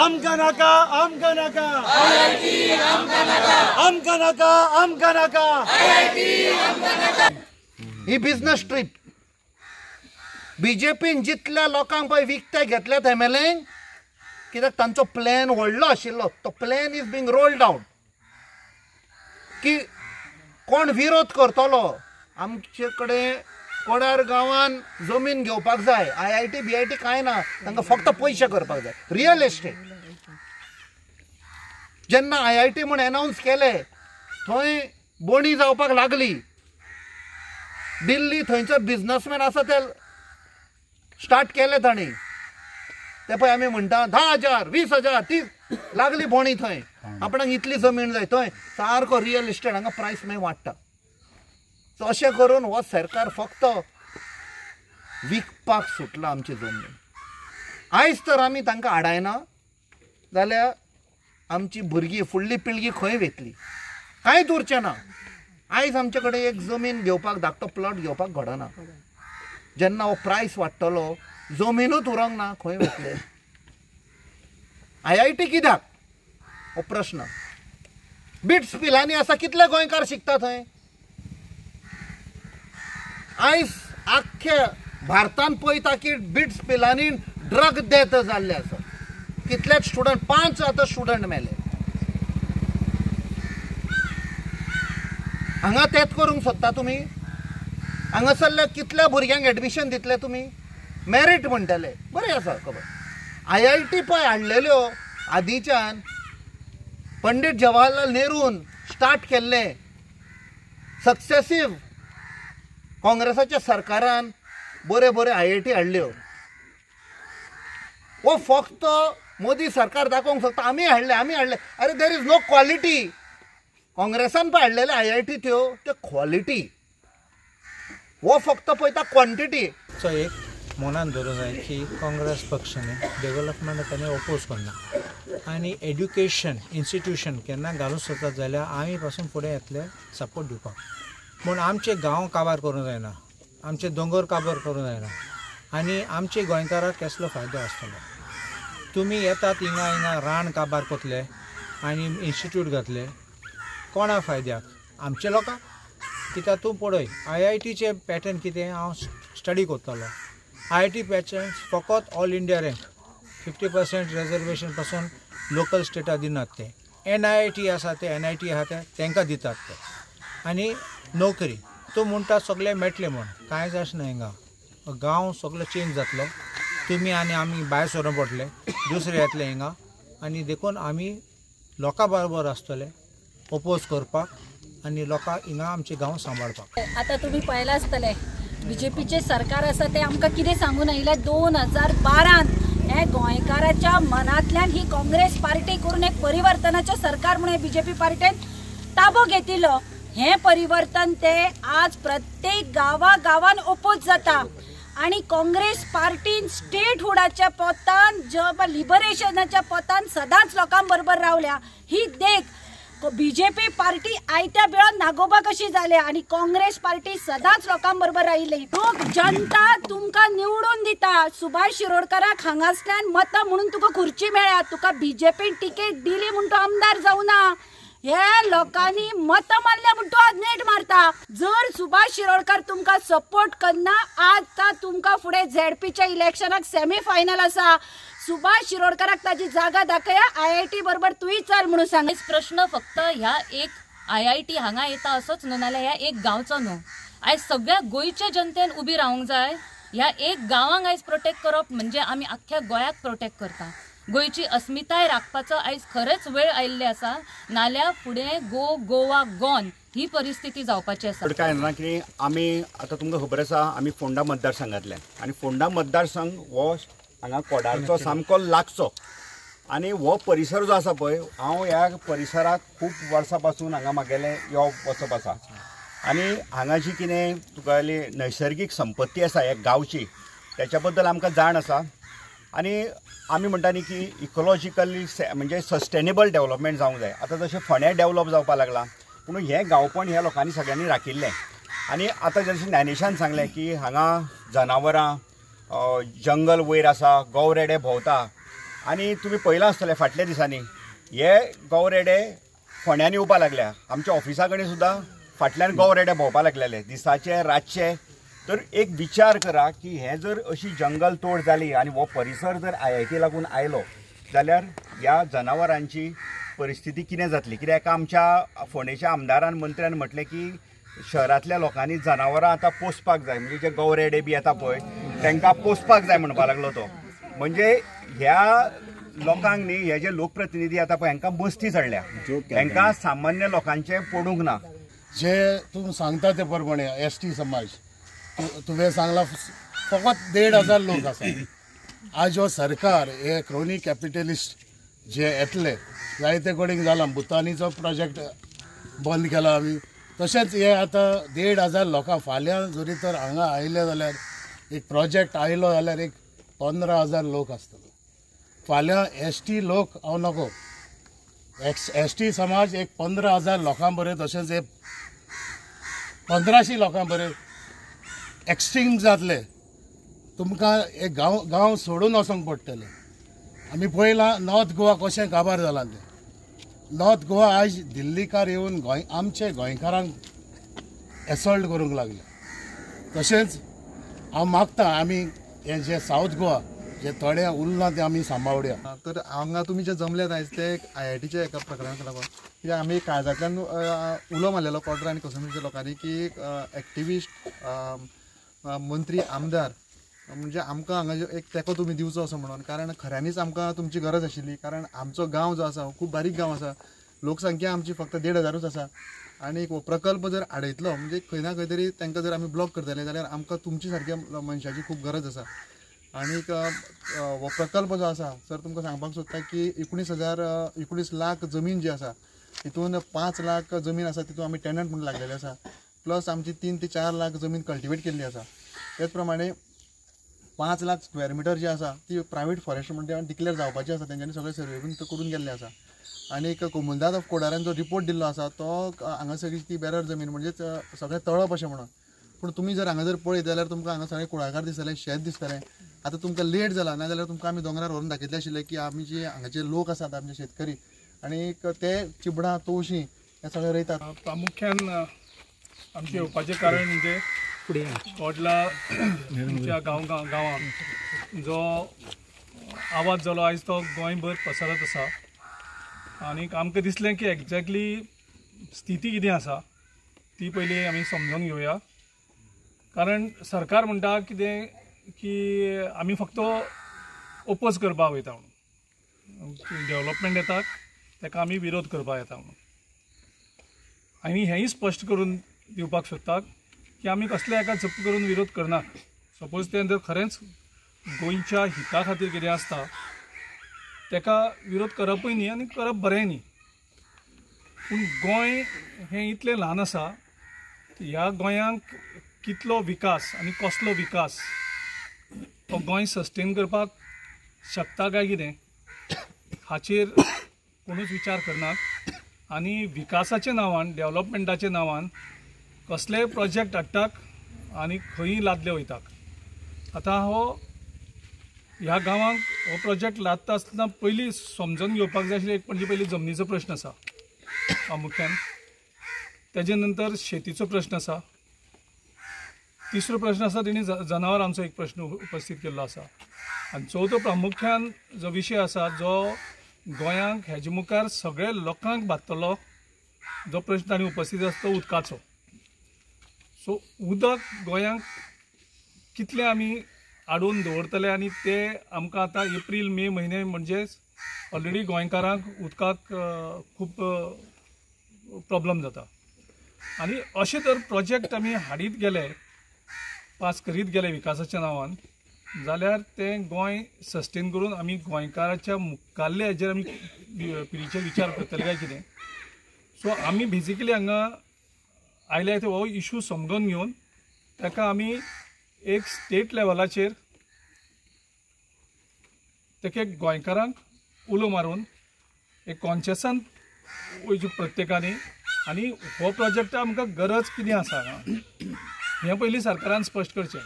आमकां नाका, आमकां नाका, आमकां नाका, आमकां नाका, आमकां नाका. ही बिझनेस ट्रीप बीजेपीन जितल्या लोकांक पळय विकते घेतल्यात एमएलए, कित्याक तांचो प्लॅन व्हडलो आशिल्लो. तो plan is being rolled out की कोण विरोध करतलो. आमचे कडेन कोडार गांवान जमीन घेवपाक जाय, IIT BIT कांय ना, तांकां फक्त पयशे करपाक जाय, रियल एस्टेट. जेन्ना IIT म्हूण एनावन्स केले थंय बोणी जावपाक लागली. दिल्ली थंयचो बिजनसमॅन आसा ते स्टार्ट केले तांणी. ते पळय आमी म्हणटा 10,000 20,000 30 लागली बोणी थंय. आपणाक इतली जमीन जाय, थंय सारको रियल इस्टेट हांगा प्रायस मागीर वाडटा. सो अशें करून हो सरकार फक्त विकपाक सुटला आमची जमीन. आयज तर आमी तांकां आडायना जाल्यार आमची भुरगीं फुडली पिळगी खंय वयतली? कांयच उरचें ना. आयज आमचे कडेन एक जमीन घेवपाक, धाकटो प्लॉट घेवपाक घडना. जेन्ना हो प्रायस वाडटलो जमिनूच उरंक ना, खंय वतले? IIT कित्याक हो प्रश्न. बिट्स पिलांनी आसा, कितले गोंयकार शिकता थंय? आयज आख्खे भारतान पळयता की बिट्स पिलांनी ड्रग डेथ जाल्ले आसा. कितलेच स्टुडंट, 5 आतां स्टुडंट मेले. हांगा तेच करूंक सोदता तुमी? हांगासरल्या कितल्या भुरग्यांक एडमिशन दितले तुमी? मेरीट म्हणटले, बरें आसा खबर. IIT पळय हाडलेल्यो आदींच्यान पंडीत जवाहरलाल नेरून स्टार्ट केल्लें. सक्सेसीव काँग्रेसाच्या सरकारान बरे बरे IIT हाडल्यो. हो फक्त मोदी सरकार दाखोवंक सोदता आमी हाडले, आमी हाडले. अरे there is no quality. काँग्रेसान पळय हाडलेले IIT त्यो त्यो क्वॉलिटी, हो फक्त पळयता क्वॉन्टिटी. सो एक मनान धरूंक जाय की काँग्रेस पक्षाने डेव्हलपमेंट ताणें ओपोज करना आनी एड्युकेशन इन्स्टिट्यूशन केन्ना घालूंक सोदतात जाल्यार आमी पासून फुडें येतले सपोर्ट दिवपाक. पूण आमचे गांव काबार करूंक जायना, आमचे दोंगर काबार करूंक जायना आनी आमचे गोंयकाराक कसलो फायदो आसतलो? तुमी येतात हिंगा हिंगा रान काबार करतले आनी इन्स्टिट्यूट घातले कोणा फायद्याक? आमचे लोकांक. कित्याक तूं पळय IITचें पॅटर्न कितें हांव स्टडी करतालो. IIT pattern फकत ऑल इंडिया रँक 50% रेजर्वेशन पासून लोकल स्टेटा दिनात ते. NIT आसा ते NIT आसा ते तांकां दितात ते. आनी नोकरी तूं म्हणटा सगळें मेळटलें म्हूण, कांयच अशें ना. हिंगा गांव सगळो चेंज जातलो, तुमी आनी आमी भायर सरून पडटले, दुसरे येतले हिंगा. आनी देखून आमी लोकां बरोबर आसतले ओपोज करपाक आनी लोकांक हिंगा आमचे गांव सांबाळपाक. आतां तुमी पळयलां आसतलें बीजेपीचें सरकार आसा तें आमकां कितें सांगून आयिल्लें 2012 हें गोंयकाराच्या मनांतल्यान ही काँग्रेस पार्टी करून एक परिवर्तनाचें सरकार म्हणून बीजेपी पार्टीन ताबो घेतिल्लो. हें परिवर्तन ते आज प्रत्येक गांवा गांवान ओपोज जाता आनी काँग्रेस पार्टीन स्टेटहुडाच्या पोतान लिबरेशनाच्या पोतान सदांच लोकां बरोबर रावल्या. ही देख बीजेपी पार्टी आयत्या वेळार नागोबा कशी जाल्या आनी काँग्रेस पार्टी सदांच लोकां बरोबर राहिली. लोक जनता तुमकां निवडून दिता. सुभाष शिरोडकराक हांगासल्यान मतां म्हणून तुका खुर्ची मेळ्ळ्या, तुका बीजेपीन तिकेट दिली म्हूण तूं आमदार जावना. ह्या लोकांनी मतां मारल्या म्हूण तूं आज नेट मारता. जर सुभाष शिरोडकर तुमकां सपोर्ट करना आज तुमकां फुडें झेडपीच्या इलेक्शनाक सेमी फायनल आसा. सुभाष शिरोडकराक ताजी जागा दाखया, IIT बरोबर तूंय चल म्हणून सांग. प्रश्न फक्त ह्या एक IIT हांगा येता असोच न्हू, नाल्यार ह्या एक गांवचो न्हू. आयज सगळ्या गोंयच्या जनतेन उबी रावंक जाय. ह्या एक गांवांक आयज प्रोटेक्ट करप म्हणजे आमी आख्ख्या गोंयाक प्रोटेक्ट करता. गोंयची अस्मिताय राखपाचो आयज खरेंच वेळ आयिल्ले आसा, नाल्यार फुडें गो गोवा गॉन ही परिस्थिती जावपाची आसा. काय ना की आमी आतां तुमकां खबर आसा आमी फोंडा मतदारसंघांतल्यान आनी फोंडा मतदारसंघ हो हांगा कोडारचो सामको लागचो आनी हो परिसर जो आसा पळय, हांव ह्या परिसराक खूब वर्सां पासून हांगा म्हागेलें यो वचप आसा आनी हांगा जी कितें तुगेली नैसर्गीक संपत्ती आसा ह्या गांवची त्याच्या बद्दल आमकां जाण आसा आनी आमी म्हणटा न्ही की इकोलॉजिकली म्हणजे सस्टेनेबल डेवलपमेंट जावंक जाय. आतां जशें फोंड्या डेवलप जावपाक लागलां पूण हें गांवपण ह्या लोकांनी सगळ्यांनी राखिल्लें आनी आतां जशें ज्ञानेशान सांगलें की हांगा जनावरां जंगल वयर आसा, गव रेडे भोंवता आनी तुमी पळयलां आसतलें फाटल्या दिसांनी हे गौरेडे फोंड्यान येवपा लागल्या, आमच्या ऑफिसा कडेन सुद्दां फाटल्यान गौरेडे भोंवपा लागलेले दिसाचे रातचे। तर एक विचार करा की हे जर अशी जंगल तोड जाली आनी हो परिसर जर IIT लागून आयलो जाल्यार ह्या जनावरांची परिस्थिती कितें जातली। कित्याक आमच्या फोंडेच्या आमदारान मंत्र्यान म्हटलें की शहरांतल्या लोकांनी जनावरां आतां पोसपाक जाय, म्हणजे जे गौरेडे बी येता पळय तांकां पोसपाक जाय म्हणपाक लागलो तो। म्हणजे ह्या लोकांक न्ही, हे जे लोकप्रतिनिधी आतां पळय हांकां मस्ती चडल्या, हांकां सामान्य लोकांचें पडूंक ना। जे तूं सांगता ते प्रमाणे ST समाज तुवें सांगला फकत 1,500 लोक आसा। आज हो सरकार हे क्रोनी कॅपिटलिस्ट जे येतले जायते कडेन जाला, भुतानीचो प्रोजेक्ट बंद केला आमी, तशेंच हे आतां 1,500 लोकां फाल्यां जरी तर हांगा आयले जाल्यार एक प्रोजेक्ट आयलो जाल्यार एक 15,000 लोक आसतले। फाल्यां ST लोक हांव नको, ST समाज एक 15,000 लोकां बरें, तशेंच एक 1,500 लोकां बरें एक्सटिंक्ट जातले। तुमकां एक गांव गांव सोडून वचोंक पडटलें। आमी पळयलां नॉर्थ गोवा कशें काबार जालां तें। नॉर्थ गोवा आयज दिल्लीकार येवन गोंय आमचे गोंयकारांक एसॉल्ट करूंक लागले। तशेंच हांव मागता आमी हे जे सावथ गोवा जे थोडे उरलां ते आमी सांबाळया। तर हांगा तुमी जे जमल्यात आयज ते IITच्या एका प्रकरणाक लागून, कित्याक आमी काळजांतल्यान उलो मारलेलो कोडरा आनी कसुमीच्या लोकांनी की एक्टिविस्ट मंत्री आमदार म्हणजे आमकां हांगा एक तेंको तुमी दिवचो असो म्हणून, कारण खऱ्यांनीच आमकां तुमची गरज आशिल्ली। कारण आमचो गांव जो आसा खूब बारीक गांव आसा, लोकसंख्या आमची फक्त 1,500 आसा आनी हो प्रकल्प जर आडयतलो म्हणजे खंय ना खंय तरी तांकां जर आमी ब्लॉक करतले जाल्यार आमकां तुमची सारक्या मनशाची खूब गरज आसा। आनीक हो प्रकल्प जो आसा सर तुमकां सांगपाक सोदता की 19 लाख जमीन जी आसा तितून 5 लाख जमीन आसा तितून आमी टेनंट म्हणून लागलेले आसा, प्लस आमची 3 ते 4 लाख जमीन कल्टिवेट केल्ली आसा। तेच प्रमाणे 5 लाख स्क्वेअर मिटर जी आसा ती प्रायवेट फॉरेस्ट म्हणजे डिक्लेअर जावपाची आसा, तेंच्यांनी सगळे सर्वे बीन करून गेल्ले आसा। आनीक कोमुलदाद ऑफ कोडारान जो रिपोर्ट दिल्लो आसा तो हांगा सगळी ती बेरर जमीन म्हणजेच सगळें तळप अशें म्हणून, पूण तुमी जर हांगा जर पळयत जाल्यार तुमकां हांगा सगळें कुळागर दिसतलें, शेत दिसतलें। आतां तुमकां लेट जाला, ना जाल्यार तुमकां आमी दोंगरार व्हरून दाखयतले आशिल्ले की आमी जी हांगाचे लोक आसात आमचे शेतकरी आनीक ते चिबडां तवशीं हे सगळें रोयतात। प्रामुख्यान आमचें येवपाचें कारण म्हणजे कोडला आमच्या गांवांत जो आवाज जालो आयज तो गोंयभर पसरत आसा आनीक आमकां दिसलें की एक्झॅक्टली स्थिती कितें आसा ती पयलीं आमी समजून घेवया। कारण सरकार म्हणटा कितें की आमी फक्त ओपोज करपाक वयता म्हणून, डेवलपमेंट येता ताका आमी विरोध करपाक येता म्हणून, आनी हेंय स्पश्ट करून दिवपाक सोदता की आमी कसल्या एका जप्प करून विरोध करना। सपोज तें जर खरेंच गोंयच्या हिता खातीर कितें आसता ताका विरोध करपूय न्ही आनी करप बरेंय न्ही, पूण गोंय हें इतलें ल्हान आसा ह्या गोंयांक कितलो विकास आनी कसलो विकास तो गोंय सस्टेन करपाक शकता काय कितें हाचेर कोणूच विचार करनात आनी विकासाच्या नांवान डेवलपमेंटाच्या नांवान कसलेय प्रोजेक्ट हाडटात आनी खंय लादले वयतात। आतां हो ह्या गांवांक हो प्रोजेक्ट लादता आसतना पयलीं समजून घेवपाक जाय आशिल्लें एक म्हणजे पयलीं जमनीचो प्रश्न आसा प्रामुख्यान, तेजे नंतर शेतीचो प्रश्न आसा, तिसरो प्रश्न आसा तेणी जनावरांचो एक प्रश्न उपस्थित केल्लो आसा, आनी चवथो प्रामुख्यान जो विशय आसा जो गोंयांक हेजे मुखार सगळे लोकांक बादतलो जो प्रश्न तांणी उपस्थित आसा तो उदकाचो। सो उदक गोंयांक कितलें आमी आडोवन दवरतले आनी ते आमकां आतां एप्रील मे म्हयने म्हणजेच ऑलरेडी गोंयकारांक उदकाक खूब प्रॉब्लम जाता आनी अशें जर प्रोजेक्ट आमी हाडीत गेले पास करीत गेले विकासाच्या नांवान जाल्यार तें गोंय सस्टेन करून आमी गोंयकाराच्या मुखाल्ले हेजेर आमी पिढीचेर विचार करतले काय कितें। सो आमी बेजिकली हांगा आयले ते हो इशू समजून घेवन ताका आमी एक स्टेट लेवलाचेर ताका गोंयकारांक उलो मारून एक कॉन्शियसान वयचें प्रत्येकानी आनी हो प्रोजेक्ट आमकां गरज कितें आसा हें पयलीं सरकारान स्पश्ट करचें।